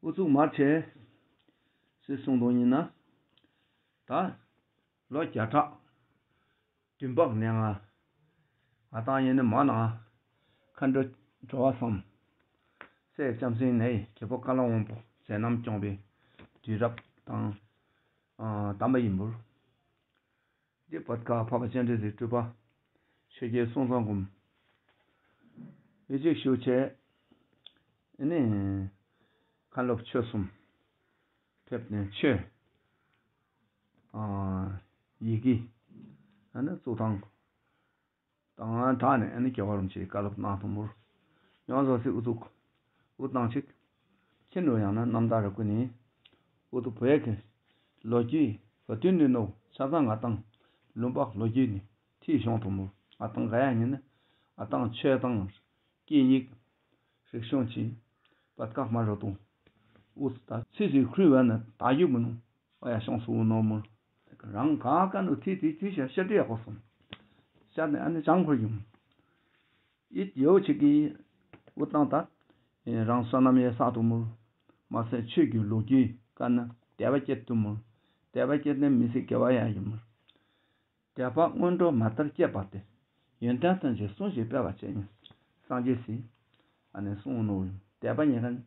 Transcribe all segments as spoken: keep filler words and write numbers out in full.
ཨུ་ཚུགས་མར་བྱས། ཟེར་གསུངས་དོན་ཡིན་ན། ད་ལོ་བརྒྱ་ཕྲག་བདུན་པ་ནས་ང་ང་ཏང་ཡིན་ནི་མ་ན་མཁའ་འགྲོ་འགྲོ་བ་སམ། སྲས་ལྕམ་སྲིང་ནས་རྒྱལ་པོ་ཀ་ལ་དབང་པོ་མཛད་རྣམ་སྐྱོང་བའི་དུས་རབས་དང་། ཨ། དམ་པ་ཡིན་པུར། འདི་བར་ཁ་འཕགས་པ་སྤྱན་རས་གཟིགས་སྤྲུལ་པ་ཆོས་རྒྱལ་སྲོང་བཙན་སྒམ། ཡེ་གཅིག་ཞུ་བྱས། ཨ་ནི་མཁན་སློབ་ཆོས་གསུམ་ཕེབས་ནས་ཆོས། ཨ། ཡི་གེ། ཨ་ནི་གཙུག་ཐང་དང་སྦྲགས་ནས་ཨ་ནི་རྒྱལ་བ་རིན་པོ་ཆེའི་བཀའ་སློབ་གནང་ཐུབ་མུར། ཡང་ཟོ་སི་ཨུ་ཚུགས་ཨུ་ཏང་ཆིག་ཁྱི་འགྲོ་ཡང་ན་རྣམ་དག་རེ་ཀུ་ནི། ཨུ་ཏུ་བོད་ཀྱི་ལོ་རྒྱུས་བ་དུས་ནི་ནོ་ཆ་ཚང་ང་ཏང་ལུང་པ་ལོ་རྒྱུས་ནི་ཐིག་གཞུང་དུ་མུར། ང་ཏང་ག་ཡ་ཉིན་ནི་ང་ཏང་ཆོས་དང་སྐད་ཡིག་རིག་གཞུང་ཆེ་བ་བཀག་མ་རོ་དུ་ཨུ་ཏུ་ད་ཚིག་ཚིག་ཁུལ་བ་ནི་ད་ཡུག་མི་ནུ། ཨ་ཡ་ཤོང་སུ་ནོ་མུར། རང་ག་ག་ནུ་ཐི་ཐི་ཐི་ཤ་ཤ་ཏི་ཡ་ཁོ་སོང་། ཤ་ནི་ཨ་ནི་ཅང་ཁོ་ཡུམ། ཨི་ཡོ་ཆི་གི་ཨུ་ཏང་ད། རང་བསོད་ནམས་ཡེ་ས་དུ་མུར། མ་ཟད་ཆོས་ཀྱི་ལོ་རྒྱུས་ཀ་ན་དད་པ་སྐྱེད་དུ་མུར། དད་པ་སྐྱེད་ནས་མི་སྲིད་དགེ་བ་ཡ་ཡུམ་མུར། དད་པ་སྔོན་འགྲོ་མ་ལྟར་བསྐྱེད་པ་སྟེ། ཡོན་ཏན་ཐམས་ཅད་སྲུང་ཞིང་སྤེལ་བར་བྱེད་ཉིད། སངས་རྒྱས་སི། ཨ་ནི་གསུང་ནོ་ཡུམ་དད་པ་ཉེ་གན།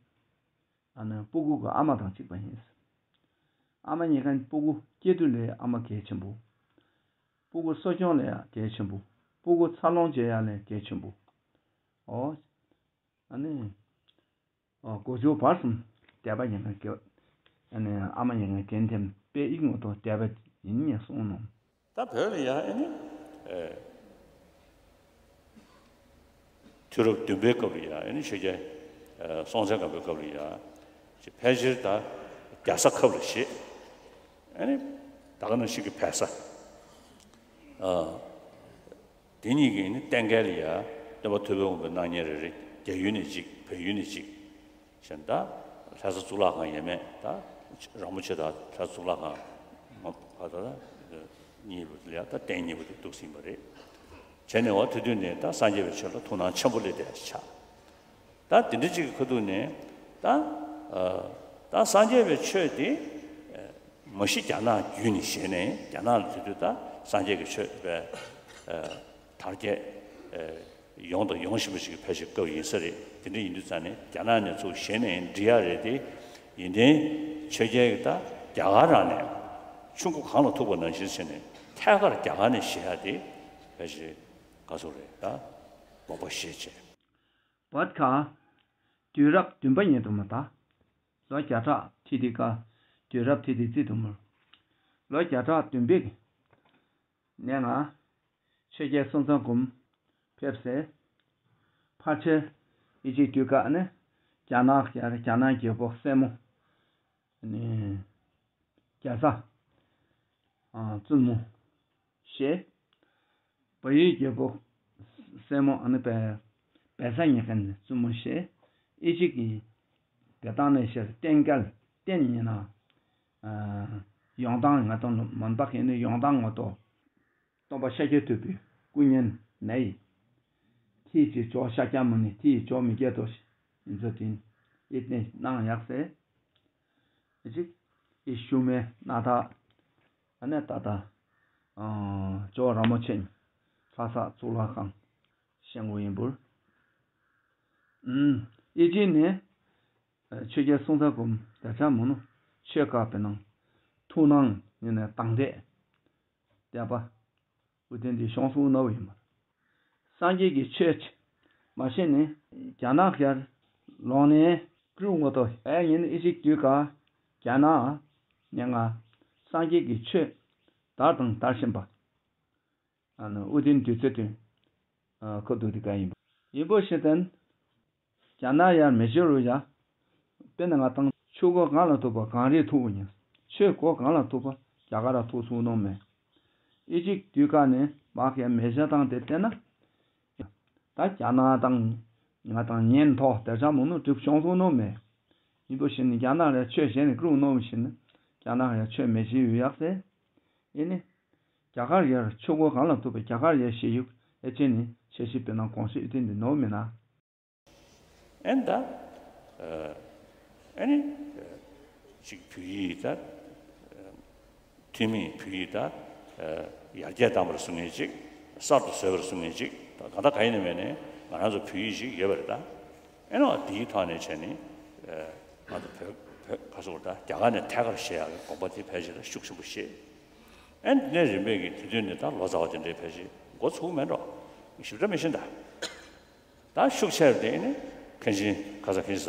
ཨ་ནི་སྤུ་གུ་གི་ཨ་མ་དང་གཅིག་པ་ཡིན། ཨ་མ་ཉེ་གན་སྤུ་གུ་སྐྱེ་དུས་ལས་ཨ་མ་གལ་ཆེན་པོ། སྤུ་གུ་གསོ་སྐྱོང་ལས་ཡང་གལ་ཆེན་པོ། སྤུ་གུ་འཚར་ལོངས་བྱེད་ཡ་ལས་གལ་ཆེན་པོ། ཨོ། ཨ་ནི། ཨོ་གོ་ཆོད་བར་གསུམ་དད་པ་ཉེ་གན་གལ། ཨ་ནི་ཨ་མ་ཉེ་གན་གན་ཐེམ་དཔེ་ཡིག་ངོ་ཐོག་དད་པ་ཡིན་ཉེ་གསུང་ནོ། ད་བོད་ལ་ཡ་ཨ་ནི། ཨེ། དུས་རབས་བདུན་པའི་སྐབས་ལ་ཡ་ཨ་ནི་ཆོས་རྒྱལ། ཨེ། སྲོང་བཙན་སྒམ་པོའི་སྐབས་ལ་ཡ། ཅི་ཕལ་ཆེར་ད་རྒྱ་བཟའ་ཁབ་ལ་བཞེས། ཨ་ནི་ད་ག་ནང་བཞིན་གྱི་བལ་བཟའ། ཨ། དེ་གཉིས་ཀྱིས་ནི་བསྟན་རྒྱལ་ལ་ཡ་སྟོན་པ་ཐུབ་པའི་དབང་པོའི་སྣང་བརྙན་རེ་རེ་རྒྱ་ཡུལ་ནས་གཅིག་བལ་ཡུལ་ནས་གཅིག་གཞན་དག་ལྷ་ས་གཙུག་ལག་ཁང་ཡས་མས་ད། རིན་པོ་ཆེ་དང་ལྷ་ས་གཙུག་ལག་ཁང་མ་ཕ་ད་གཉིས་པོ་ལ་ད་རྟེན་གཉིས་པོ་དེ་འདུག་ཟིན་པ་རེད། བྱས་ནས་འོ་དེ་དུས་ནས་ད་སངས་རྒྱས་པའི་ཆོས་ལ་ཐུགས་སྣང་ཆེན་པོ་སླེབས་བསྡད་ཆགས། ད་དེ་འདྲ་ཅིག་གི་ཁ་ཐུག་ནས་ད་ད་སངས་རྒྱས་པའི་ཆོས་དེ་མ་གཞི་རྒྱ་ནག་བརྒྱུད་ནས་བྱས་ནས་རྒྱ་ནག་ལ་དེ་དུས་ད་སངས་རྒྱས་ཀྱི་ཆོས་པའི་དར་རྒྱས། ཡོང་དང་ཡོང་བཞིན་པ་ཞིག་གི་ཕལ་ཆེར་སྐབས་ཡིན་ས་རེད། དེ་འདྲ་ཡིན་དུས་ཙང་ནས་རྒྱ་ནག་ནས་ཚུར་གཞན་ནས་འབྲི་ཡག་རེད་དེ། ཡིན་ཏེ་ཆོས་རྒྱལ་གྱི་ད་རྒྱ་གར་རང་ནས་ཆུ་མགོ་གངས་ལ་ཐུག་པ་ནང་བཞིན་བྱས་ནས་ཐད་ཀར་རྒྱ་གར་ནས་བཞེས་ཡག་དེ་ཕལ་ཆེར་ག་ཚོད་རེད་ད། དགོངས་པ་བཞེས་བྱས། བོད་ཁ། དུས་རབས་བདུན་པ་ཉིད་དུ་མ་ད། ལོ་བརྒྱ་ཕྲག་ཁྲི་ཏི་ཀ་དུས་རབས་ཁྲི་ཏི་རྩིས་དུ་མུར། ལོ་བརྒྱ་ཕྲག་བདུན་པའི་ནས་ང་། ཆོས་རྒྱལ་སྲོང་བཙན་སྒམ་ཕེབས་སེ། ཕལ་ཆེར་ཨི་ཅིག་དུས་སྐབས་ནི་རྒྱ་ནག་རྒྱ་རྒྱ་ནག་རྒྱལ་པོ་སྲས་མོ་ནི་རྒྱ་བཟའ་བཙུན་མོ་ཞེས། བལ་ཡུལ་རྒྱལ་པོ་སྲས་མོ་ཨ་ནི་བལ་བལ་བཟའ་ཉེ་མཁན་བཙུན་མོ་ཞེས་ཨི་ཅིག་གི་དེ་དག་ནས་ཤར་བསྟན་རྒྱལ་བསྟན་ཉེ་ན། ཡོང་སྟངས་ང་དང་མོན་པ་མཁན་ནི་ཡོང་སྟངས་ངོ་ཏོ། སྟོན་པ་ཤཱཀྱ་ཐུབ་པའི་སྐུ་བརྙན་ནས། ཐིག་ཅེས་ཅོག་ཤཱཀྱ་མུ་ནེ་ཐིག་ཅོག་མི་སྐད་དོ་ཞེས་ཡིན་ཚུལ་དྲན། ཨི་ཏེ་གནང་ཡག་སེ། ཨི་ཅིག་ཨི་ཤུ་མེ་ན་ཐ། ཨ་ནེ་ད་ད། ཅོག་ར་མོ་ཆེན། ལྷ་ས་གཙུག་ལག་ཁང་། ཤེང་གོ་ཡིན་པུར། ཨི་ཅིག་ནས། ཆོས་རྒྱལ་སྲོང་བཙན་སྒམ་དེ་ཆ་མོ་ནུ་ཆོས་བཀའ་བའི་ནང་། ཐུགས་སྣང་ཉིན་ནས་དང་འདྲས། དད་པ། ཨུ་དེ་འདི་ཤོང་སུ་ནོ་ཡིན་མ། སངས་རྒྱས་ཀྱི་ཆོས་ཆེ། མ་ཤེས་ནི་རྒྱ་ནག་ཤར་ལོང་ནས་ཀྲུ་ངོ་ཏོ་ཨེ་ཉིན་ཨི་ཞིག་དུས་ཀ་རྒྱ་ནག་ཉེ་ང་སངས་རྒྱས་ཀྱི་ཆོས་དར་དང་དར་བཞིན་པ། ཨ་ནི་ཨུ་དེ་འདི་ཚེ་དུས་ཁོ་འདུག་དེ་ཀ་ཡིན་པ། ཡིན་པོ་ཤེས་དན། རྒྱ་ནག་ཡར་མེ་ཤི་རུ་ཡ། དཔེར་ན་ང་དང་ཆུ་མགོ་གང་ལ་ཐུག་པ་གངས་རིས་ཐུག་པ་ཡིན། ཆོས་སྒོ་གང་ལ་ཐུག་པ་རྒྱ་གར་ཐུག་ཚུགས་ནོ་མེད། ཨི་ཅིག་དུས་ཀ་ནས་མག་ཡ་མེ་ཤ་དང་དེ་བལྟས་ན། ད་རྒྱ་ནག་དང་ང་དང་ཉན་ཐོག་དེ་ཆ་མོ་ནུ་གྲིབ་བྱུང་སོང་ནོ་མེད། ཡིན་པོ་ཤེས་ནི་རྒྱ་ནག་ལ་ཆོས་བྱས་ནས་ཀྲུང་ནོ་མི་ཤེས་ནི་རྒྱ་ནག་ལ་ཆོས་མེ་ཤི་ཡུ་ཡག་སེ། ཨི་ནི། རྒྱ་གར་ཡར་ཆུ་མགོ་གང་ལ་ཐུག་པའི་རྒྱ་གར་ཡར་ཤི་ཡུག་ཨེ་ཅེ་ནི་ཆེ་ཤི་པའི་ནང་གོང་ཤི་ཨི་ཏིན་འདི་ནོ་མི་ན། ཨེ་ད། ཨ་ནི་ཅིག་བོད་ཡིག་ད་ཐུན་མིན་བོད་ཡིག་ད་ཡར་རྒྱས་བཏང་བར་གསུང་མཁན་ཅིག་གསར་དུ་བཟོས་པར་གསུང་མཁན་ཅིག་ད་ག་ད་ག་ཡིན་ནི་མེད་ནི་ང་རང་ཚོ་བོད་ཡིག་ཅིག་ཡོད་པ་རེད་ད། ཨེ་ནོ་དེའི་ཐོག་ནས་བྱས་ནས་ང་ཚོ་བོད་བོད་ག་སོགས་ད་རྒྱ་གར་ནས་ཐད་ཀར་བཤད་ཡག་གི་དགོངས་པ་དེ་ཕལ་ཆེར་ཤུགས་ཆེན་པོ་བཞེས། ཨེ་འདི་ནས་རིམ་པས་ཀྱི་དུས་སྟོན་ནས་ད་ལོ་ཙཱ་བ་དེ་འདྲའི་ཕལ་ཆེར་འགོ་ཚུགས་མེད་འགྲོ། ཞིབ་ཕྲ་མི་ཤེས་ད། ད་ཤུགས་ཆེར་དེ་ནི་མཁན་ཆེན་ཁ་ས་མཁན་ཆེན་ས་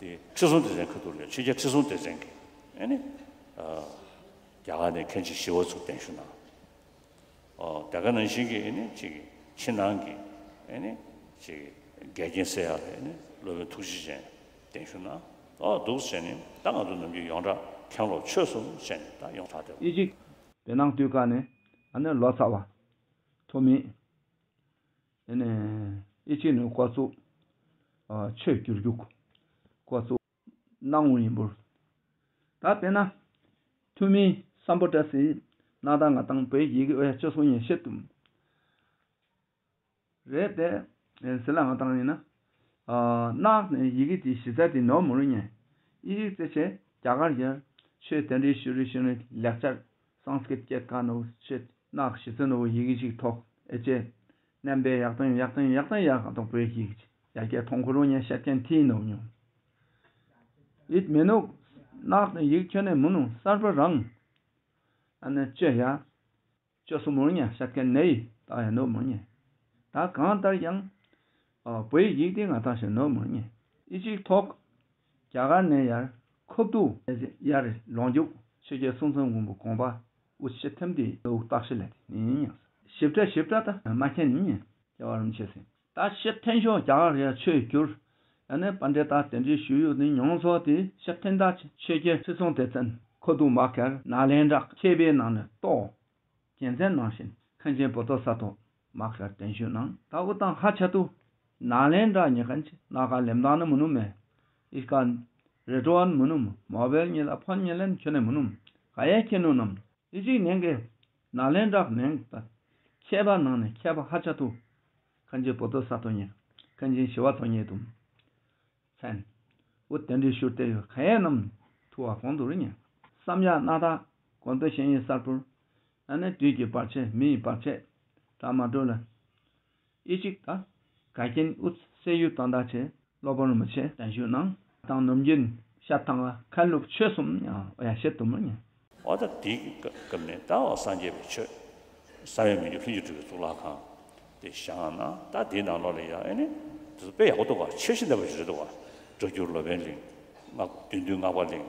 དེ་ཁྲི་སྲོང་ལྡེ་བཙན་ཁ་ཐུག་ལས་ཆོས་རྒྱལ་ཁྲི་སྲོང་ལྡེ་བཙན་གྱིས་ཨེ་ནི་རྒྱ་གར་ནས་མཁན་ཆེན་ཞི་བ་འཚོ་གདན་ཞུ་གནང་། ཨོ་དེ་ག་ནང་བཞིན་གྱི་ཨེ་ནི་ཅིག་ཕྱི་ནང་གི་ཨེ་ནི་ཅིག་འགལ་རྐྱེན་སེལ་ཡག་ལ་ཨེ་ནི་སློབ་དཔོན་ཐུགས་རྗེ་ཅན་གདན་ཞུ་གནང་། ཨོ་འདུག་བྱས་ནས་ད་ང་ཚོ་ནམ་རྒྱུན་ཡོངས་གྲགས་མཁན་སློབ་ཆོས་གསུམ་བྱས་ནས་ད་ཡོངས་གྲགས་དེ། ཨི་ཇིབ་བེ་ནང་དུས་སྐབས་ནས་ཨ་ནི་ལོ་ཙཱ་བ་ཐོན་མི་ཨེ་ནི་ཨི་ཇིབ་ནས་འགོ་བཙུགས། ཨ་ཆོས་བསྒྱུར་རྒྱུ་འགོ་བཙུགས། གནང་བ་ཡིན་པར། ད་དཔེར་ན། ཐུ་མི་སམ་བྷོ་ཊ་སི་ན་ད་ང་དང་བོད་ཡིག་གི་འོས་སྤྱོད་སོང་ཡིན་ཤེས་ཐུབ། རེད་དེ། ཟེར་ལ་ང་དང་ཡིན་ན། ནག་ནས་ཡི་གེ་དེ་གཞི་རྩ་དེ་ནོར་མུར་ཉེ། ཨི་ཡིག་རྩེ་ཆེ་རྒྱ་གར་ཡར་ཆོས་དེ་འདྲའི་ཤུ་རི་ཤུ་རི་ལེགས་ཆར་སང་སྐྲིད་སྐད་ཀ་ནོ་ཆེ་ནག་གཞི་རྩ་ནོ་ཡི་གེ་ཞིག་ཐོག་ཨེ་ཅེ། རྣམ་པའི་ཡག་དང་ཡག་དང་ཡག་དང་ཡག་གང་ཐོག་བོད་ཡིག་ཡར་རྒྱས་ཐོང་ཁོ་རོ་ཉེ་བཤད་མཁན་དེའི་ནོ་མྱོང་། ཡིད་མི་ནུག་ནག་ནས་ཡིག་ཁྱོན་ནས་མི་ནུག་གསར་པ་རང་། ཨ་ནི་ཅོ་ཡ། ཅོ་སུ་མུར་ཉ་ཤ་ཁན་ནེ་ཡི་ད་ཡ་ནོ་མུར་ཉ། ད་གང་ལྟར་ཡང་། བོད་ཡིག་དེ་ང་ད་ཤ་ནོ་མུར་ཉ། ཨི་ཅིག་ཐོག་རྒྱ་གར་ནས་ཡར་ཁོབ་ཏུ་ཡར་ལོང་རྒྱུག་ཆོས་རྒྱལ་སྲོང་བཙན་སྒམ་པོ་དགོངས་པ་འུ་ཆེ་ཐེམ་དེ་ལོ་བརྟག་ཤི་ལས་དེ་ནི་ཡིན་ཡང་། ཞིབ་ཕྲ་ཞིབ་ཕྲ་ད་མ་མཁྱེན་ནི་ཉ་རྒྱ་བ་རུམ་ཆེ་སེ། ད་ཤེར་ཐན་ཤོག་རྒྱ་གར་ཡ་ཆོས་བསྒྱུར། ཡང་ན་པཎ་ཌི་ཏ་དེ་འདྲའི་ཞུ་ཡོད་ནི་མྱོང་ཚོགས་དེ་ཤེར་ཐན་ད་ཆོས་རྒྱལ་ཁྲི་སྲོང་ལྡེ་བཙན་ཁོ་ཐུག་མ་ཁར་ནཱ་ལེནྡྲ་མཁས་པའི་ནང་ནས་གཏོགས། རྒྱལ་མཚན་ནང་བཞིན་མཁན་ཆེན་བོ་དྷི་ས་ཏྭ་མ་ཁར་གདན་ཞུ་གནང་། ད་འུ་དང་ཧ་ཆ་ཏུ་ནཱ་ལེནྡྲ་ཉེ་མཁན་ཆེ་ན་ག་ལེམ་དང་ནི་མི་ནུམ་མེ། ཨིས་ཀ་རེ་ཏྲོ་ཨན་མི་ནུམ་མོ་བེལ་ཉེ་ལ་ཕོན་ཉེ་ལན་ཁྱོད་ནས་མི་ནུམ་ག་ཡ་ཁྱེད་ནུ་ནམ། ཨི་ཅིག་ནན་གེ་ནཱ་ལེནྡྲ་ནན་ད་མཁས་པ་ནང་ནས་མཁས་པ་ཧ་ཆ་ཏུ་མཁན་ཆེན་བོ་དྷི་ས་ཏྭ་ཉེ་མཁན་ཆེན་ཞི་བ་འཚོ་ཉེ་དུ་མཚན། འུ་དེ་འདྲའི་ཤུར་ཏེ་ཡོད་ག་ཡ་རྣམས་ཐུ་བ་གོང་དུ་རི་ཉེ་བསམ་ཡག་སྣ་ཐག་དགོན་པའི་ཤེས་ཡོན་གསར་པུར་ཨ་ནེ་དུས་ཀྱི་བར་ཆད་མི་ཡི་བར་ཆད་དྲ་མ་འགྲོ་ལ། ཨི་ཅིག་ད་ག་རྐྱེན་འུ་སེ་ཡུ་དང་ད་ཆེ། སློབ་དཔོན་རིན་པོ་ཆེ་གདན་ཞུ་གནང་། དང་ནམ་རྒྱུན་ཤ་ཐང་བ་མཁན་སློབ་ཆོས་གསུམ་ཡང་ཨོ་ཡ་བཤད་དུ་མི་ཉན། འོ་ད་དེའི་སྐབས་ནས་ད་འོ་སངས་རྒྱས་པའི་ཆོས། བསམ་ཡས་མི་འགྱུར་ལྷུན་གྱིས་གྲུབ་པའི་གཙུག་ལག་ཁང་། དེ་བཞེངས་ན་ད་དེའི་ནང་ལོགས་ལ་ཡང་ཨེ་ནི་དེ་ཚོ་དཔེ་ཡག་པོ་འདུག་བ། ཆོས་གཞི་འདྲ་པོ་ཞིག་རེད་འདུག་བ། སྒྲ་སྒྱུར་སློབ་དཔོན་གླིང་། སྔགས་བདུད་འདུལ་སྔགས་པ་གླིང་།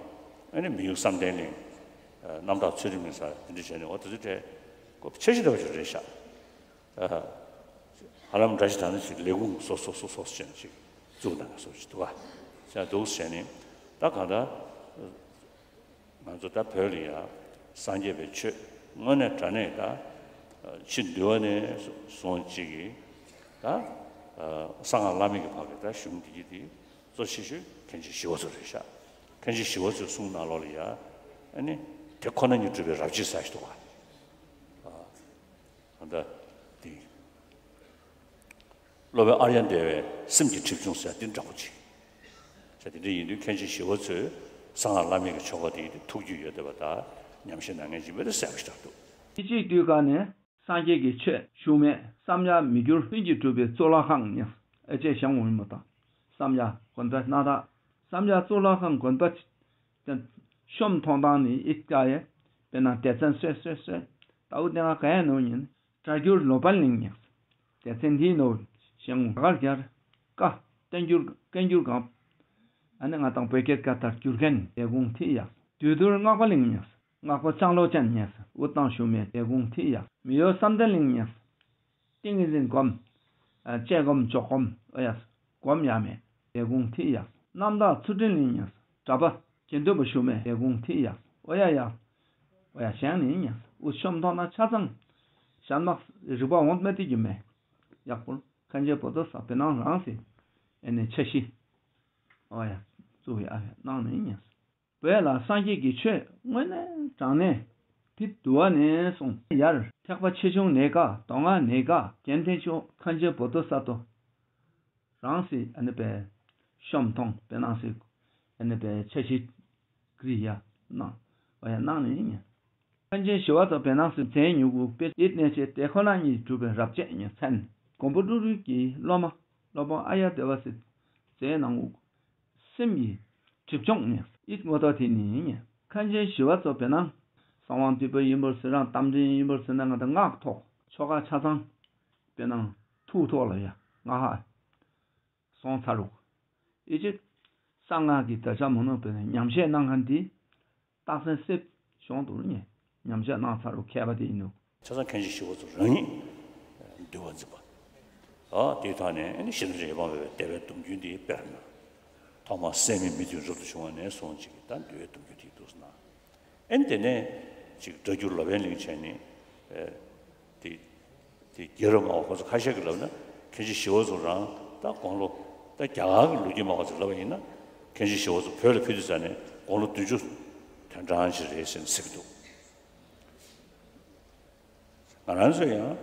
ཨེ་ནི་མི་གཡོ་བསམ་གཏན་གླིང་། རྣམ་དག་ཚུལ་ཁྲིམས་གླིང་ས་དེ་འདྲ་བྱས་ནས་འོ་དེ་ཚོ་གྲས་ཆོས་གཞི་འདྲ་པོ་ཞིག་རེད་ཤག་ཧ་ལམ་འདྲ་ཞིག་དང་ནི་ཅིག་ལས་ཁུངས་སོ་སོ་སོ་སོ་ཅན་ཅིག་བཙུགས་གནང་བ་སོགས་ཅིག་འདུག་ག་ཅག་འདུག་ཟེར་ནས་ད་གང་ལྟར་ང་ཚོ་ད་བོད་ལ་ཡ་སངས་རྒྱས་པའི་ཆོས་དངོས་གནས་དྲང་གནས་ད་ཕྱི་འདུལ་བ་ནས་བཟུང་ཅིག་གིས་ད་གསང་སྔགས་བླ་མེད་ཀྱི་བར་གྱི་ད་གཞུང་འདི་གི་དེ་གཙོ་ཆེ་ཤོས་མཁན་ཆེན་ཞི་བ་འཚོ་རེད་ཤག་མཁན་ཆེན་ཞི་བ་འཚོའི་གསུང་ནང་ལོགས་ལ་ཡ་ཨ་ནི་དེ་ཁོ་ན་ཉིད་གྲུབ་པའི་རབ་བྱེད་ཟེར་ཞིག་འདུག་ག་ད་ལྟ་དེ་སློབ་དཔོན་ཨཱརྱ་དེ་བའི་སེམས་ཀྱི་གྲིབ་ཆུང་ཟེར་འདི་འདྲ་པོ་ཅིག་ཟེར་དེ་འདྲ་ཡིན་དུས་མཁན་ཆེན་ཞི་བ་འཚོས་གསང་སྔགས་བླ་མེད་ཀྱི་ཆོ་ག་དེ་ཡིན་དུས་ཐུགས་རྒྱུས་ཡོད་བསྡད་པ་དང་ཉམས་བཞེས་གནང་མཁན་ཅིག་མེད་དུ་གསལ་པོ་ཞིག་ཆགས་འདུག་དེ་གཅིག་དུས་ག་ནས་སངས་རྒྱས་ཀྱི་ཆོས་ཞུ་མེད་བསམ་ཡག་མི་འགྱུར་ལྷུན་གྱིས་གྲུབ་པའི་གཙུག་ལག་ཁང་ཉིད་ཨེ་ཅེ་ཞང་འོང་མོ་དང་བསམ་ཡག་དགོན་པའི་སྣ་དག་བསམ་ཡག་གཙུག་ལག་ཁང་དགོན་པ་ཅིག་ཤོམ་མཐོང་དང་ནི་ཨིད་ཀ་ཡེ་དཔེར་ན་སྡེ་ཚན་སོས་སོས་སོས་ད་འུ་དེ་ང་ག་ཡ་ནོ་ཉིན། སྒྲ་སྒྱུར་ལོ་པཎ་གླིང་ཉག་སྡེ་ཚན་འདིའི་ནོར་ཞང་ག་རྒྱར་ཀ་བསྟན་འགྱུར་བསྟན་འགྱུར་གང་། ཨ་ནི་ང་དང་བོད་སྐད་ཀ་ལྟར་སྒྱུར་མཁན་དེ་གུང་ཐིག་ཡག་བདུད་འདུལ་སྔགས་པ་གླིང་ཉག་སྔགས་པ་ལྕང་ལོ་ཅན་ཉག་འུ་དང་ཞུ་མེད་དེ་གུང་ཐིག་ཡག་མི་གཡོ་བསམ་གཏན་གླིང་ཉག་ཏིང་ངེ་འཛིན་སྒོམ། བཅས་སྒོམ་འཇོག་སྒོམ་ཨོ་ཡ། སྒོམ་ཡ་མེད་དེ་གུང་ཐིག་ཡག་རྣམ་དག་ཚུལ་ཁྲིམས་གླིང་ཉག་གྲྭ་པ། དགེ་འདུན་པ་ཞུ་མེད་དེ་གུང་ཐིག་ཡག་ཨོ་ཡ་ཡ། ཨོ་ཡ་ཞང་ནི་ཉག་འུ་ཤོམ་མཐོང་ན་ཆ་ཚང་། ཞན་མག་རིག་པ་འོང་མེད་དེ་རྒྱུ་མེད། ཡག་པོ། མཁན་ཆེན་བོ་དྷི་ས་ཏྭ་ནང་རང་སི། ཨེ་ནས་འཆར་གཞི། ཨོ་ཡ། གཙུག་ཡ་ཨ་ཡ་གནང་ནས་ཉག་བོད་ལ་སངས་རྒྱས་ཀྱི་ཆོས་དངོས་གནས་དྲང་གནས་དེ་འདུལ་བ་ནས་བཟུང་ཡར་ཐེག་པ་ཆེ་ཆུང་གནས་ཀ་མདོ་སྔགས་གནས་ཀ་རྒྱན་ཐེག་མཆོག་མཁན་ཆེན་བོ་དྷི་ས་ཏྭ། རང་སྲིད་ཨ་ནི་པའི་ཤོམ་མཐོང་པའི་ནང་སྲིད་ ཨ་ནི་པའི་འཆར་གཞི་ཀྲི་ཡ་གནང་བ་ཡང་གནང་ནས་ཉེ། མཁན་ཆེན་ཞི་བ་འཚོ་བེ་ནང་སུ་མཚན་ཉིད་དགུ་དཔེ་ཡིད་གནས་ཆེ་དེ་ཁོ་ན་ཉིད་གྲུབ་པའི་རབ་བྱེད་ཉེ་མཚན། མགོན་པོ་ཀྲུ་རུ་གྱི་སློབ་མ་སློབ་དཔོན་ཨཱརྱ་དེ་བ་སི་མཛད་གནང་དགུ། སེམས་ཀྱི་སྒྲིབ་སྦྱོང་ཉེ་ཡིད་ངོ་ཐོག་དེ་ནི་ཉེ། མཁན་ཆེན་ཞི་བ་འཚོ་བེ་ནང་གསང་བ་འདུས་པ་ཡིན་པར་ཟེར་རང་རྟ་མགྲིན་ཡིན་པར་ཟེར་ན་ང་དང་སྔགས་ཐོག་ཆོ་ག་ཆ་ཚང་བེ་ནང་ཐུགས་ཐོག་ལ་ཡ་ང་ཧ། སོང་ཚར་རུག་ཨི་ཅིག་གསང་སྔགས་ཀྱི་དར་ཆ་མ་ནོར་བའི་ཉམས་བཞེས་གནང་མཁན་དེ་རྟགས་མཚན་གསལ་བྱུང་འདུག་ཉེ། ཉམས་བཞེས་གནང་ཚར་རུག་མཁས་པ་དེ་ཡིན་ནོ། ཆ་ཚང་མཁན་ཆེན་ཞི་བ་འཚོ་རང་ཉིད་འདུལ་བ་འཛིན་པ། ཨ་དེའི་ཐོག་ནས་ཨ་ནི་ཤེས་རབ་ཀྱི་རི་བོང་བའི་བདེ་བའི་སྡོམ་རྒྱུན་དེ་དཔེར་ན། ཐོག་མར་སད་མི་མི་མཐུན་རབ་ཏུ་བྱུང་བ་ནས་བཟུང་ཅིག་ད་འདུལ་བའི་སྡོམ་རྒྱུན་དེ་འདུག་ཟེར་ན། ཨ་ནི་དེ་ནས་ཅིག་སྒྲ་བསྒྱུར་ལོ་པཎ་གླིང་བྱས་ནས་ཨ་དེ། དེ་རྒྱལ་རབས་སྔ་བ་ཁོ་ཚོ་ཁ་ཤས་ཀྱིས་ལབ་ན་མཁན་ཆེན་ཞི་བ་འཚོ་རང་ད་དགུང་ལོ་ད་རྒྱ་གར་གྱི་ལོ་རྒྱུས་སྨྲ་བ་ཚོས་ལབ་པ་ཡིན་ན་མཁན་ཆེན་ཞི་བ་འཚོ་བོད་ལ་ཕེབས་དུས་ཙ་ནས་དགུང་ལོ་བདུན་ཅུ་དོན་གྲངས་ཅིག་རེད་ཟེར་ནས་ཟེར་གྱི་འདུག་ང་རང་ཚོས་ཡང་ཨ་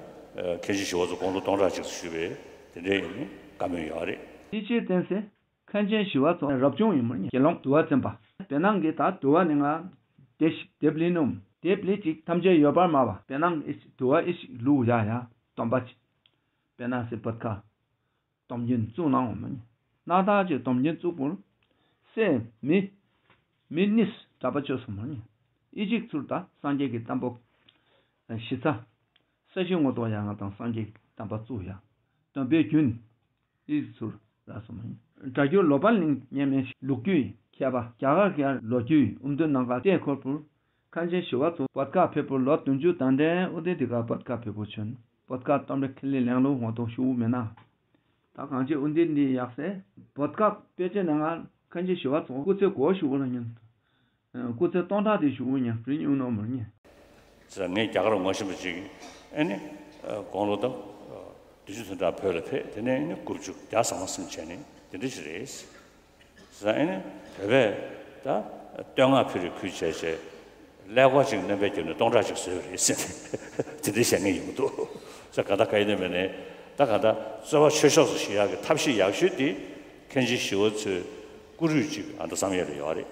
མཁན་ཆེན་ཞི་བ་འཚོ་དགུང་ལོ་སྟོང་ཕྲག་གཅིག་ཙམ་བཞུགས་པའི་དེ་འདྲའི་ཡིན་ནི་བཀའ་མོལ་ཡོད་རེད། དེ་ཕྱིར་བསྟན་ཚེ། མཁན་ཆེན་ཞི་བ་འཚོ་རབ་བྱུང་ཡིན་མོད་ཉེ། དགེ་སློང་འདུལ་བ་འཛིན་པ། བེ་ནང་གི་ད་འདུལ་བ་ནི་ང་། དེ་ཞིག་དེབ་ལི་ནོམ། དེབ་ལི་ཅིག་ཐམས་ཅད་ཡོད་པར་སྨྲ་བ། བེ་ནང་ཨི་ཞིག་འདུལ་བ་ཨི་ཞིག་ལུག་ཡ་ཡ། སྡོམ་པ་ཅིག་བེ་ནང་སི་བོད་ཁ། སྡོམ་རྒྱུན་བཙུགས་གནང་འོང་མོད་ཉེ། སྣ་ཐག་ཅིག་སྡོམ་རྒྱུན་བཙུགས་པོར། སེ་མི། མི་ནིས་གྲྭ་པ་ཆོས་སོ་མོད་ཉེ། ཨི་ཅིག་ཚུར་ད་སངས་རྒྱས་ཀྱི་བསྟན་པ། ཞི་ཚ། ས་གཞི་ངོ་ཐོག་ཡ་ང་དང་སངས་རྒྱས་ཀྱི་བསྟན་པ་བཙུགས་ཡ། སྟོན་པའི་རྒྱུན། ཨི་ཚུར་ར་སོང་མ་ཡིན། སྒྲ་སྒྱུར་ལོ་པཎ་གླིང་སྙེ་མའི་ལོ་རྒྱུས་མཁས་པ་རྒྱ་གར་གྱི་ལོ་རྒྱུས་ཨུམ་དུ་ནང་ག་བལྟས་འཁོར་པོར། མཁན་ཆེན་ཞི་བ་འཚོ་བོད་ཁ་ཕེབས་པོ་ལོ་བདུན་ཅུ་དང་ལྡན་ཨུ་དེ་དི་ག་བོད་ཁ་ཕེབས་པོ་བྱོན། བོད་ཁ་སྟོན་པའི་ཁེ་ལི་ལེང་ལུ་ཧོང་དོ་ཞུ་མེད་ན། ད་གང་ཅི་ཨུ་དེ་འདི་ཡག་སེ། བོད་ཁ་དཔེ་ཆའི་ནང་ང་མཁན་ཆེན་ཞི་བ་འཚོ་སྐུ་ཚེ་གོ་ཞུ་བ་ལ་ཉན། སྐུ་ཚེ་སྟོང་ཕྲག་དེ་བཞུགས་ཉག་རི་ཉུང་ནོ་མུར་ཉེ། ཟེར་ངས་རྒྱ་གར་ངོ་ཤེས་པ་ཅིག་ཨེ་ནི་དགུང་ལོ་དང་བདུན་ཅུ་ཐམ་ཕྲག་བོད་ལ་ཕེབས་དེ་ནས་ཨེ་ནི་དགུ་བཅུ་བརྒྱ་ཟ་མ་ཟིན་བྱས་ནས་དེ་འདྲ་ཞིག་རེད། ཟེར་ཨེ་ནི་བོད་པས་ད་བསྟོད་བསྔགས་ཕུལ་རེ་ཁུལ་བྱས་བྱས་ཀླད་ཀོར་ཅིག་སྣོན་པའི་རྒྱབ་ནས་སྟོང་ཕྲག་ཅིག་བཟོས་པ་རེད་ཟེར་ནས་དེ་འདྲ་བཤད་མཁན་ཡོང་གི་འདུག་ཟེར་ག་ད་ག་ཡིན་ནས་མེད་ནས་ད་ག་ད་རྩོད་པ་ཆོས་ཕྱོགས་སུ་ཞུགས་ཡག་གི་ཐབས་ཤེས་ཡག་ཤོས་དེ་མཁན་ཆེན་ཞི་བ་འཚོའི་སྐུ་རུས་ཅིག་ཨ་མདོ་བསམ་ཡས་ལ་ཡོད་རེད།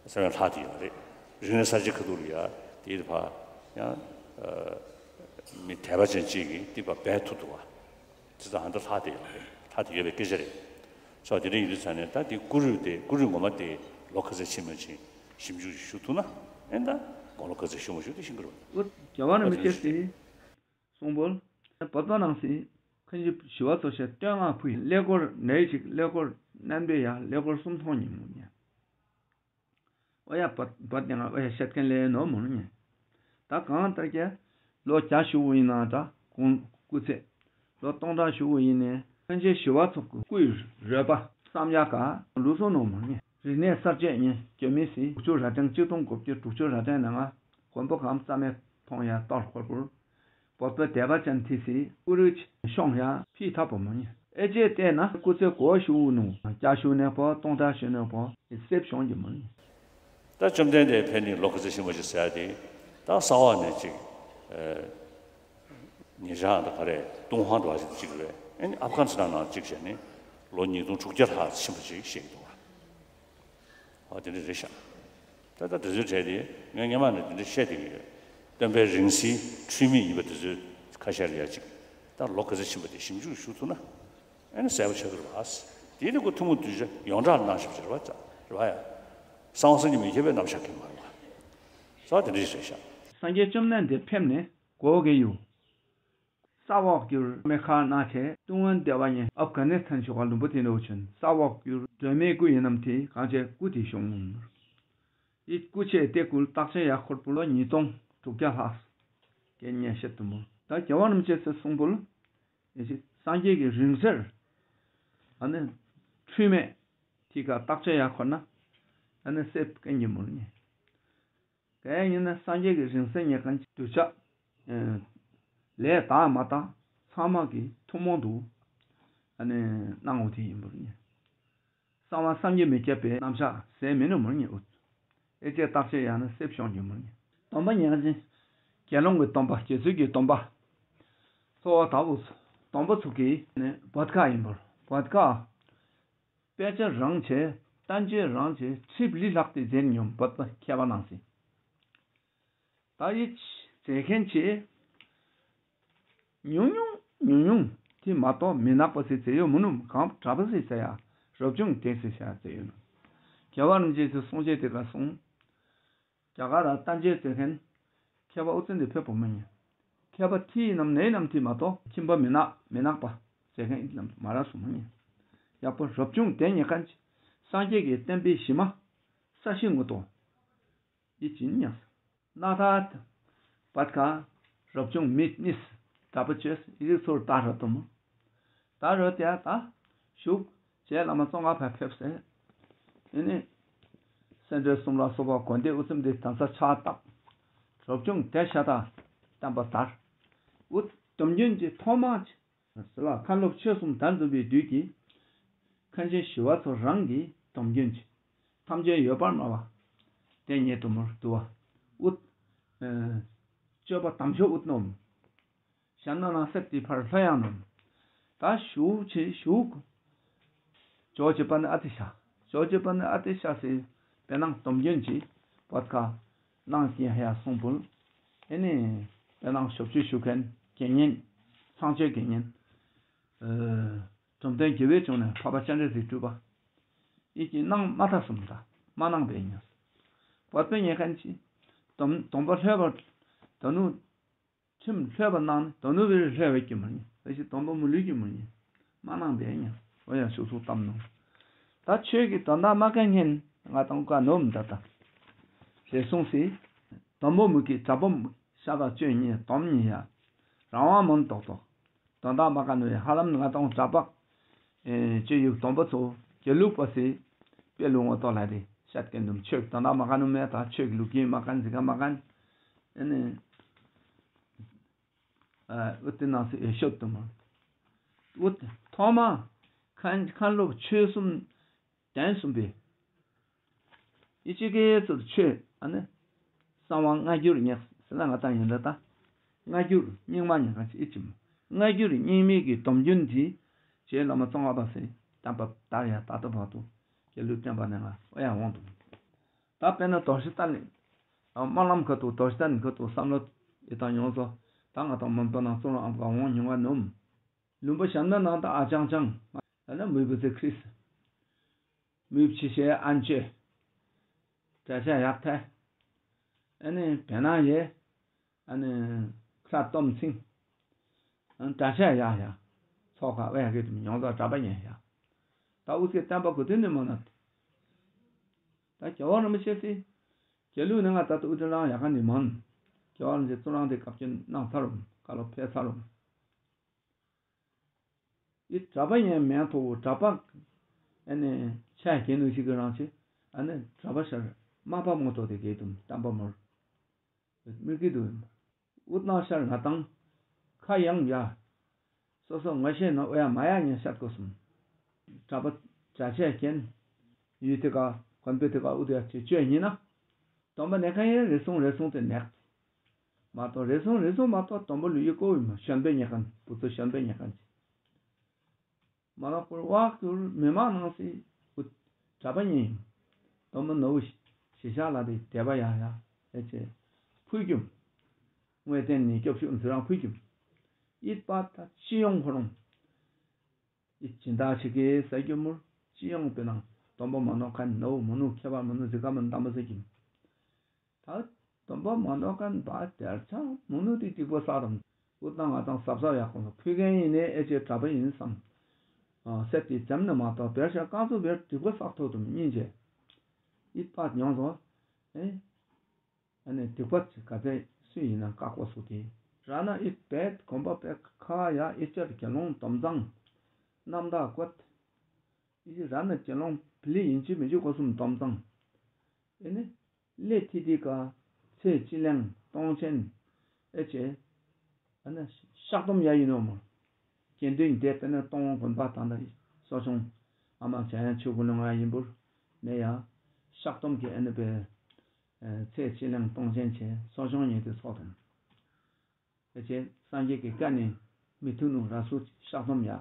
ས་བོན་ལྷག་དེ་ཡོད་རེད། རིག་གནས་གསར་བརྗེ་ཁ་ཐུག་ལ་ཡ་དེའི་ཕ་ཡང་མི་དད་པ་ཅན་གཅིག་གིས་དེ་ཕ་སྦས་ཐུབ་འདུག་བ། དེ་ཚོ་ཧ་འདི་ལྷག་དེ་ཡོད་རེད། ལྷག་དེ་ཡོད་པའི་སྐད་ཆ་རེད། སོ་དེ་འདྲ་ཡིན་དུས་ཙང་ནས་ད་དེ་སྐུ་རུས་དེ་སྐུ་རུས་ངོ་མ་དེ་ལོ་ག་ཚོད་ཕྱིན་མ་ཕྱིན་ཞིབ་འཇུག་ཞུ་ཐུབ་ན་ཨེ་ད་དགུང་ལོ་ག་ཚོད་བཞུགས་མ་བཞུགས་དེ་ཤེས་ཀྱི་རེད། ཨོ་རྒྱལ་བ་རིན་པོ་ཆེ་སྲིད་གསུང་འབོལ། བོད་པ་ནང་སྲིད་མཁན་ཆེན་ཞི་བ་འཚོ་ཞེས་བསྟོད་བསྔགས་ཕུལ་ཡིན་ཀླད་ཀོར་ནའི་ཞིག་ཀླད་ཀོར་རྣམ་པའི་ཡ་ཀླད་ཀོར་གསུམ་མཐོང་ཉིན་མོ་ཉེ། ཨོ་ཡ་བད་བད་ནི་ང་ཨོ་ཡ་བཤད་མཁན་ལས་ནོར་མོ་ནོ་ཉེ། ད་གང་ལྟར་ཀྱི་ལོ་བརྒྱ་བཞུགས་པ་ཡིན་ན་འདྲ་གོང་སྐུ་ཚེ། ལོ་སྟོང་ཕྲག་བཞུགས་པ་ཡིན་ནས་མཁན་ཆེན་ཞི་བ་འཚོ་སྐུའི་རོལ་པ་བསམ་ཡག་ག་ལུས་སོ་ནོར་མོ་ཉེ། རིག་གནས་གསར་བརྗེ་ཉེ་སྐྱོན་མེད་སྲིད་དྲུག་ཅུ་ར་ཏྲེང་གཅིག་སྟོང་དགུ་བརྒྱ་དྲུག་ཅུ་ར་ཏྲེང་ནང་ང་མགོན་པོ་གང་བཙའ་མའི་མཐོང་ཡ་གཏོར་འཁོར་པོར། བོད་པའི་དད་པ་ཅན་དེ་སྲིད་སྐུ་རུས་ཤོང་ཡ་ཕི་ཐ་བོ་མོ་ཉེ། ཨེ་ཅེ་བལྟས་ན་སྐུ་ཚེ་གོ་ཞུ་ནུ་བརྒྱ་ཞུ་ནས་བོ་སྟོང་ཕྲག་ཞུ་ནས་བོ་སེབ་ཤོང་གི་མོ་ཉེ། ད་བཅོམ་ལྡན་འདས་ཕེབས་ནི་ལོ་ག་ཚོད་ཕྱིན་པ་ཅིག་ཟེར་ཡ་དེ་ད་ས་འོག་ནས་ཅིག་ཉེ་ཆར་ད་ག་རེ་ཏུན་ཧོང་འགྲོ་བ་ཅིག་ཅིག་རེད། ཨེ་ནི་ཨབ་གྷ་ནི་སི་ཐན་ནང་ཅིག་བྱས་ནས་ལོ་ཉིས་སྟོང་དྲུག་བརྒྱ་ལྷག་ཕྱིན་པ་ཅིག་བཤད་ཀྱི་འདུག་བ། ཨ་དེ་འདྲ་རེད་ཤག་ད་ལྟ་དེ་ཚོའི་གྲས་དེ་ངས་སྔོན་མ་ནས་དེ་འདྲ་བཤད་བསྡད་ཀྱི་ཡོད། སྟོན་པའི་རིང་བསྲེལ་འཁྲུལ་མེད་ཡིན་པ་དེ་ཚོའི་ཁ་ཤས་ལ་ཡ་གཅིག་ད་ལོ་ག་ཚོད་ཕྱིན་པ་དེ་ཞིབ་འཇུག་ཞུ་ཐུབ་ན་ཨེ་ནི་གསལ་པོ་ཆགས་ཀྱི་རེད་བ། དེ་ནི་ཁོ་ཐུན་མོང་གདུལ་བྱ་ཡོངས་གྲགས་ལ་གནང་བཞག་པ་རེད་བ་ཙ་རེད་བ་ཡ། གསང་བ་སངས་རྒྱས་མི་མཁྱེན་པའི་རྣམ་གཞག་གི་མ་རེད་བ། ཙ་དེ་འདྲ་ཞིག་རེད་ཤག་སངས་རྒྱས་བཅོམ་ལྡན་འདས་ཕེབས་ནས་གོ་གི་ཡོད། ས་འོག་གྱུར་མེ་ཁ་ན་ཆེ་ཏུང་ཝན་ལྟེ་བ་ཉེ་ཨབ་གྷ་ནི་སི་ཐན་ཆོ་ག་ལུམ་བུ་ཏི་འདྲ་བོ་ཆུན་ས་འོག་གྱུར་སྒྲོན་མེའི་སྐུ་ཡིན་ནམ་དེ་གང་བྱས་སྐུ་དེ་བྱུང་། ཡིད་སྐུ་ཆེ་སྟེ་སྐུ་རྟགས་ཆེ་ཡ་འཁོར་པོ་ལོ་ཉིས་སྟོང་དྲུག་བརྒྱ་ལྷག་གན་ཉེ་ཤེད་དུ་མོ་ད་རྒྱལ་བ་རིན་པོ་ཆེ་སྲིད་གསུང་པོ་ལ་ཡེ་ཤེས་སངས་རྒྱས་ཀྱི་རིང་བསྲེལ་ཨ་ནི་འཁྲུལ་མེད་དེ་ཀ་རྟགས་ཆེ་ཡ་འཁོར་ན་ཨ་ནི་སེབ་གན་གྱི་མོ་ལ་ཉེ། གལ་ཡིན་ན་སངས་རྒྱས་ཀྱི་རིང་བསྲེལ་ཉེ་མཁན་གྱི་གདུལ་བྱ། ལས་དག་མ་དག་ཚང་མ་གི་ཐུན་མོང་དུ་ཨ་ནི་སྣང་བ་དེ་ཡིན་པར་ཉེ། གསང་བ་བསམ་གྱིས་མི་ཁྱབ་པའི་རྣམ་གཞག་ཟད་མིན་ནོ་མུར་ཉེ་ཨུ། ཨེ་ཅེ་རྟགས་ཆེ་ཡང་ན་སེབ་ཤོང་གྱི་མུར་ཉེ། སྡོམ་པ་ཉེ་ཅན། དགེ་སློང་གི་སྡོམ་པ་དགེ་ཚུལ་གྱི་སྡོམ་པ། འཚོ་བ་དག་པོ་སྡོམ་པ་ཚུགས་ཀྱི་ནི་བོད་ཁ་ཡིན་པར་བོད་ཁ། དཔེ་ཆ་རང་བྱས་ བསྟན་བཅོས་རང་གི་ཁྲིད་ལས་ལྷག་སྟེ་མཛད་མྱོང་བོད་པ་མཁས་པ་རྣམས་སུ། ད་ཡིད་མཛད་མཁན་གྱི་ཉུང་ཉུང་ཉུང་ཉུང་དེ་མ་གཏོགས་མི་ནག་པ་ཟེར་མཛད་ཡོད་མི་ནུས། གང་གྲྭ་པ་ཟེར་ཟེར་ཡ་རབ་བྱུང་དེ་ཟེར་བྱ་མཛད་ཡོད་ནོ། རྒྱལ་བ་རིན་པོ་ཆེ་ཚོས་གསུང་བཤད་དེ་ག་གསུངས། རྒྱ་གར་ལ་བསྟན་བཅོས་མཛད་མཁན་མཁས་པ་ཨུ་ཚུན་དེ་ཕེབས་པོ་མ་ཉན། མཁས་པ་ཐི་ཡི་ནམ་ནའི་ནམ་ཐི་མ་གཏོགས་ཁྱིམ་པ་མི་ནག་མི་ནག་པ་མཛད་མཁན་ཨི་ནམ་མ་ར་སུ་མ་ཉན། ཡག་པོ་རབ་བྱུང་དེ་ཉན་མཁན་གྱི་སངས་རྒྱས་ཀྱི་བསྟན་པའི་གཞི་མ་ས་གཞི་ངོ་ཏོ། ཡིད་ཀྱིས་མྱངས། སྣ་ཐག་བད་ཀ་རབ་བྱུང་མི་གཉིས་གྲྭ་པ་བཅོས་ཡིག་ཚོར་ད་ར་དུ་མོ། ད་རོ་དེ་ད་བཞུགས་རྗེ་བླ་མ་ཙོང་ཁ་པ་ཕེབས་སེ། ཨེ་ནི་སེ་འབྲས་གསུམ་ལ་སོགས་པ་དགོན་སྡེ་དབུ་ཚུམ་དེ་དམ་ས་ཕྱག་བཏབ། རབ་བྱུང་དེ་ཤ་སྟག་བསྟན་པ་དར། འུ་སྡོམ་རྒྱུན་གྱི་ཐོག་མ། ཟེར་ལ་མཁན་སློབ་ཆོས་གསུམ་དར་འཛོམས་པའི་དུས་ཀྱི་མཁན་ཆེན་ཞི་བ་འཚོ་རང་གི་སྡོམ་རྒྱུན་གྱི་ཐམས་ཅད་ཡོད་པར་སྨྲ་བ། དེ་ཉིད་དུ་མོར་བསྡུ་བ། ཨུད། ཨེ། སྤྱོད་པ་དམ་ཆོས་ཨུད་ནོམ། ཞབས་ན་ན་སེར་ཏི་ཕར་ལྷོད་ཡང་ནོམ། ད་ཞུ་ཆེ་ཞུ། ཇོ་ཅི་པ་ནི་ཨ་ཏི་ཤ། ཇོ་ཅི་པ་ནི་ཨ་ཏི་ཤ་སི་པེ་ནང་སྡོམ་རྒྱུན་གྱི་བོད་ཁ་ནང་སྐྱེ་ཧ་སོང་བུལ། ཨེ་ནི་པེ་ནང་ཞོབ་ཆུ་ཞུ་མཁན་དགེ་བསྙེན། ཚངས་སྤྱོད་དགེ་བསྙེན། ཨེ། གྲུབ་མཐའ་དགེ་བའི་ལྗོངས་ནས་འཕགས་པ་སྤྱན་རས་གཟིགས་སྤྲུལ་པ། ཨི་ཀྱི་གནང་མ་ཐག་སུམ་ད་མ་གནང་པའི་ཉོས། བོད་པའི་ཉེ་མཁན་གྱིས་སྡོམ་སྡོམ་པ་ལྷོད་པར་ད་ནུ། ཁྲིམས་ལྷོད་པ་གནང་ནས་ད་ནུ་བེ་རི་ལྷོད་པའི་སྐྱེ་མ་ཉེ་བེ་ཞིག་སྡོམ་པ་མུ་ལུས་སྐྱེ་མ་ཉེ་མ་གནང་པའི་ཉོས། འོ་ཡང་ཤུགས་སུ་བཏབ་ནོ། ད་ཆོས་ཀྱི་དོན་དག་མ་མཁན་ངན་ང་དང་ཀ་ནོམ་ད་ད། ཞེས་གསུངས་སི། སྡོམ་པ་མུ་གི་གྲྭ་པ་མུ་ཤ་ཁ་བཅོས་ཉེ་སྡོམ་ཉེ་ཡ། རང་དབང་མོན་ཏོག་ཏོག་དོན་དག་མ་ག་ནོ་ཡ་ཧ་ལམ་ང་དང་གྲྭ་པ། ཨེ། ཅི་ཡུག་སྡོམ་པ་ཚོ་དགེ་ལུགས་པ་སི། དཔེ་ལུང་ངོ་ཏོ་ལ་རེ་བཤད་མཁན་དུམ་ཆོས་ཀྱི་དོན་དག་མ་ག་ནོ་མེད་ད་ཆོས་ཀྱི་ལུགས་རྒྱུན་མ་གན་ཟི་ག་མ་གན། ཨེ་ནི། ཨ། ཨུ་ཏི་ནང་སི་ཨེ་ཤོད་དུ་མ། ཨུ་ཏི་ཐོག་མ། མཁན་མཁན་སློབ་ཆོས་གསུམ། གདན་གསུམ་པའི། ཨི་ཅི་ཀའི་ཚུལ་ཆོས་ཨ་ནི། གསང་བ་སྔ་འགྱུར་ཉག་ཟེར་ན་ང་ཏང་ཡིན་ད་ལྟ། སྔ་འགྱུར་རྙིང་མ་ཉག་ག་ཅི་ཨི་ཅི་མ། སྔ་འགྱུར་རྙིང་མའི་གི་སྡོམ་རྒྱུན་འདི། རྗེ་བླ་མ་ཙོང་ཁ་པ་སེ་བསྟན་པ་དར་ཡ་ད་ལྟ་བར་དུ་དགེ་ལུགས་བསྟན་པ་ནས་ང་ཨོ་ཡ་འོང་དུ། ད་དཔེར་ན་དོར་ཞི་ཏན་ནི། སྨོན་ལམ་ཁ་ཐུག་དོར་ཞི་ཏན་ནི་ཁ་ཐུག་བསམ་བློ་ཡི་དང་ཡོང་སོ། ད་ང་ཏང་མོན་པ་ནང་གཙུག་ལག་ཨམ་ཀ་འོང་མྱོང་བ་ནོམ། ལུང་པ་གཞན་པ་ནང་ད་ཨ་ཅང་ཅང་། ད་ནི་མུས་པ་ཚེ་ཁྲིས། མུས་ཕྱི་ཤེས་ཨན་ཅེ། དྲ་ཆ་ཡག་ཐལ། ཨ་ནི་བེ་ན་ཡེ། ཨ་ནི་ཁྲ་སྟོམ་ཚིང་། ཨ་ནི་དྲ་ཆ་ཡག་ཡག་ཚོགས་ཁ་ཨེ་ཡག་གི་དུ་མི་ཡོང་ཙག་གྲྭ་པ་ཉན་ཡག་ད་ཨུ་ཚེ་བསྟན་པ་གོ་དུས་ནི་མ་ན། ད་རྒྱལ་བ་རིན་པོ་ཆེ་སི། རྒྱལ་ལུགས་ནི་ང་ད་ལྟ་ཨུ་ཏི་རང་ཡག་ག་ནི་མོན། རྒྱལ་བ་རིན་པོ་ཆེ་གཙུག་རང་དེ་བཀའ་བཀྱོན་གནང་ཚར་རུང་བཀའ་སློབ་ཕེབས་ཚར་རུང་། ཨི་གྲྭ་པ་ཡན་མན་ཐོ་བོ་གྲྭ་པ། ཨ་ནི་ཆ་གེ་ནུ་ཞིག་གི་རང་ཆེ། ཨ་ནི་གྲྭ་པ་ཤར་མ་པ་མོ་ཐོ་དེ་གེ་དུམ་བསྟན་པ་མོར། མི་གི་དུ། ཨུ་ཏང་ཤར་ང་དང་། ཁ་ཡང་ཡ། སོ་སོ་ང་ཤེས་ན་ཨོ་ཡ་མ་ཡ་ཉན་ཤར་གོ་སུམ། གྲྭ་པ་གྲྭ་ཆས་གེན། ཡུལ་དེ་ག་གོན་པོ་དེ་ག་ཨུ་དེ་ཡ་ཆེ་བཅོས་ཉིན་ན། སྟོན་པ་ནས་ཁ་ཡན་རེ་ཟུང་རེ་ཟུང་དེ་ནེག་མ་གཏོགས་རེ་ཟུང་རེ་ཟུང་མ་གཏོགས་དོན་པོ་ལུས་ཡི་ཀོ་བི་མ་གཞོན་པའི་ཉེ་ཁན་བུ་ཚོ་གཞོན་པའི་ཉེ་ཁན་ཅི། མ་ལ་ཀོར་ཝག་ཀུར་མི་མང་ནང་སི་བུ་གྲྭ་པ་ཉིན། དོན་པོ་ནོ་བུ་ཞི་ཤ་ལ་དེ་དད་པ་ཡ་ཡ་ཨེ་ཅེ། ཕུལ་རྒྱུམ། དངོས་བསྟན་ནི་སྐྱོབ་ཤུགས་ཚུ་རང་ཕུལ་རྒྱུམ། ཨིད་པ་ད་ཅི་ཡོང་ཁོ་རང་། ཨི་སྦྱིན་བདག་ཆེ་གེ་ཟ་རྒྱུ་མུར་ཅི་ཡོང་པའི་ནང་སྡོམ་པ་མ་ནོག་མཁན་ནོ་མོ་ནུ་ཁྱད་པར་མོ་ནུ་ཟི་ཀ་མོ་ནུ་དམ་པ་ཟེར་གྱིན། ད་སྡོམ་པ་མ་ནོག་མཁན་བ་དེར་ཆ་མོ་ནུ་དེ་སྡིག་པ་བསགས་དམ་ཨུ་ཏང་ང་དང་ཟབ་ཟབ་ཡག་ཁོང་ཚོ་ཕུལ་མཁན་ཡིན་ནའི་ཨེ་ཅེ་གྲྭ་པ་ཡིན་བསམ། སེ་དེ་འཛེམ་ནི་མ་གཏོགས་བེར་ཤ་རྐང་ཚོ་བེར་སྡིག་པ་བསགས་ཐོག་ཏུ་སྙིང་རྗེ། ཨི་པ་མྱོང་སོང་། ཨེ། ཨ་ནི་སྡིག་པ་ཅིག་ག་ཚད་སུ་ཡིན་ན་བཀག་པ་སུ་དེ། ར་ན་ཨི་པད་གོམ་པ་པད་ཁ་ཡ་ཨི་ཅར་དགེ་སློང་སྡོམ་བཟང་། རྣམ་དག་བཀོད། ཨི་ཅི་ར་ན་དགེ་སློང་བི་ལི་ཡིན་གཅིག་མིན་གཅིག་སྒོ་གསུམ་སྡོམ་བཟང་། ཨེ་ནི། སླེ་ཐི་ཐི་ཀ། ཚེ་སྤྱི་གླིང་སྟོང་ཆེན། ཨེ་ཅེ། ཨ་ནི་བཤགས་སྡོམ་ཡ་ཡིན་ནོ་མོ། དགེ་འདུན་སྡེ་དཔེར་ན་སྟོང་དགོན་པ་དང་ད་གསོ་སྦྱོང་། ཨ་མ་བྱ་ཡན་ཆོས་སྐུ་ལུང་ང་ཡིན་པུར། ནས་ཡ། བཤགས་སྡོམ་གྱི་ཨ་ནི་པའི། ཚེ་སྤྱི་གླིང་སྟོང་ཆེན་ཆེ་གསོ་སྦྱོང་ཉིད་དུ་ཚོགས་དང་། ཨེ་ཅེ་སངས་རྒྱས་ཀྱི་བཀའ་ནི་མི་མཐུན་ནུ་ར་སུ་བཤགས་སྡོམ་ཡ།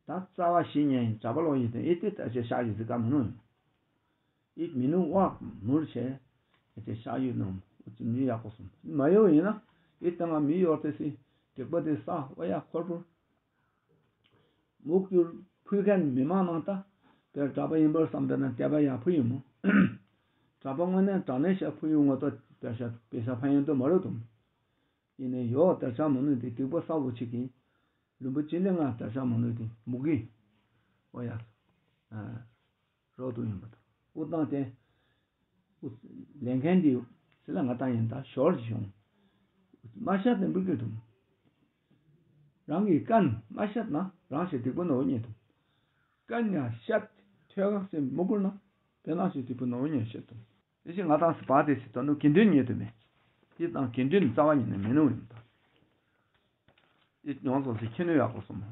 ད་རྩ་བ་ཞིག་ཉན་གྲྭ་པ་ལོག་ཡིན་དེ་ཨེ་ཏི་ད་ཆེ་ཤ་ཡོད་ཟི་ཀ་མི་ནུ་ཡིན། ཨེ་མི་ནུ་ཝག་མུར་ཆེ་ཨེ་ཏི་ཤ་ཡོད་ནམ་ཨུ་ཙི་མི་ཡག་པོ་སོང་མ་ཡོད་ཡིན་ན་ཨེ་ཏི་ང་མི་ཡོར་དེ་སི་དྲེག་པ་དེ་ས་ཨོ་ཡ་འཁོར་པོར་མུག་གྱུར་ཕུལ་མཁན་མི་མང་ནང་ད་དེར་གྲྭ་པ་ཡིན་པར་བསམ་པས་ན་དད་པ་ཡག་ཕུ་ཡིན་མོ། གྲྭ་པ་དངོས་གནས་དྲང་གནས་ཤ་ཕུ་ཡུ་ངོ་ཏོ་དེར་ཤ་པེ་ཤ་ཕན་ཡོན་དུ་མ་རུ་དུམ། ཡིན་ནས་ཡོག་དར་ཆ་མ་ནུས་ཏེ་སྡིག་པ་ས་བོ་ཆིག་གིས། ལུམ་བུ་ཅི་འདྲ་ང་དར་ཆ་མ་ནུས་ཏེ་མུ་གི། ཨོ་ཡ། རོགས་དུ་ཡིན་པ་དང་། ཨུ་བཏང་སྟེ། ཨུ་ལེན་མཁན་འདི། སི་ལ་ང་བཏང་ཡིན་ད་ཞོར་གྱི་བྱུང་། མ་ཤ་དེ་འབུ་གི་དུམ། རང་གི་ཀན་མ་ཤ་ན་རང་ཞེ་སྡིག་པ་ནོར་ཉེ་དུམ། ཀན་ཡ་ཤ་ཐོད་ཁ་སེ་མུ་གུར་ན། དེ་ན་ཞེ་སྡིག་པ་ནོར་ཉེ་ཤེ་དུམ། དེ་བཞིན་ང་དང་སི་པ་དེ་སི་ད་ནུ་དགེ་འདུན་ཉེ་དུ་མེད། དེ་དང་དགེ་འདུན་རྩ་བ་ཉིད་ནས་མེད་ནུ་ཡིན་ད། དེ་ཡོངས་སོ་སི་ཁྱི་ནུ་ཡག་པོ་སོང་མ།